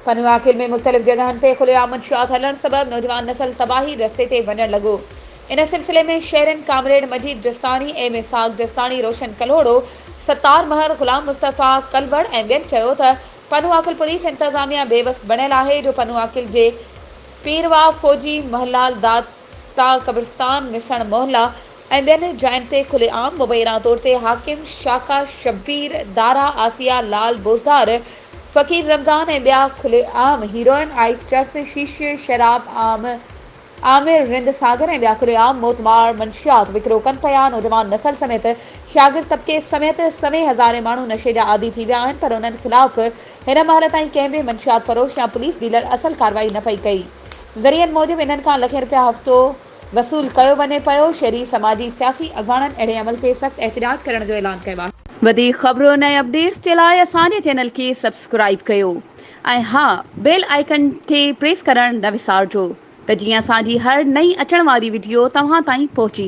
پنوعاقل ۾ مختلف جڳهن تي کلي عام منشيات هلڻ سبب نوجوان نسل تباهي رستي تي وڃڻ لڳو. ان سلسلي ۾ شهرين ڪامريڊ مجيد جسڪاڻي، ايم اسحاق جسڪاڻي، روشن ڪلهوڙو، ستار مهر، غلام مصطفيٰ ڪلوڙ ۽ ٻين چيو ته پنوعاقل پوليس انتظاميا بيوس بڻيل آهي جو پنوعاقل جي پيرواهه فوجي محلال داتا قبرستان مسڻ محلا ۽ ٻين جاين تي کلي عام مبينا طور تي حاڪم شاڪا شبير، دارا، آسيا، لال بوزدار، فقير رمضان ۽ ٻيا کلي عام هيروئن، آئس چرس، شيشي، شراب عام عامر رند ساگر ۽ ٻيا کلي عام موتمار منشيات وڪرو ڪن پيا، نوجوان نسل سميت شاگرد طبقي سميت سوين هزارين ماڻهو نشي جا عادي ٿي ويا آهن پر انهن خلاف هن مهل تائين ڪنهن به منشيات فروش يا پوليس ڊيلر اصل ڪارروائي نه پئي ڪئي ذريعن موجب انهن کان لکين رپيا هفتو وصول ڪيو وڃي پيو، شهري، سماجي، سياسي اڳواڻن اهڙي عمل تي سخت احتجاج ڪرڻ جو اعلان ڪيو آهي. وڌيڪ خبرن ۽ اپڊيٽس جي لاء اسان جي چينل کي سبسڪرائيب ڪيو ۽ ها بيل آئيڪن کي پريس ڪرڻ نه وسارجو ته جيئن اسان جي هر نئين اچڻ واري وڊيو توهان تائين پهچي.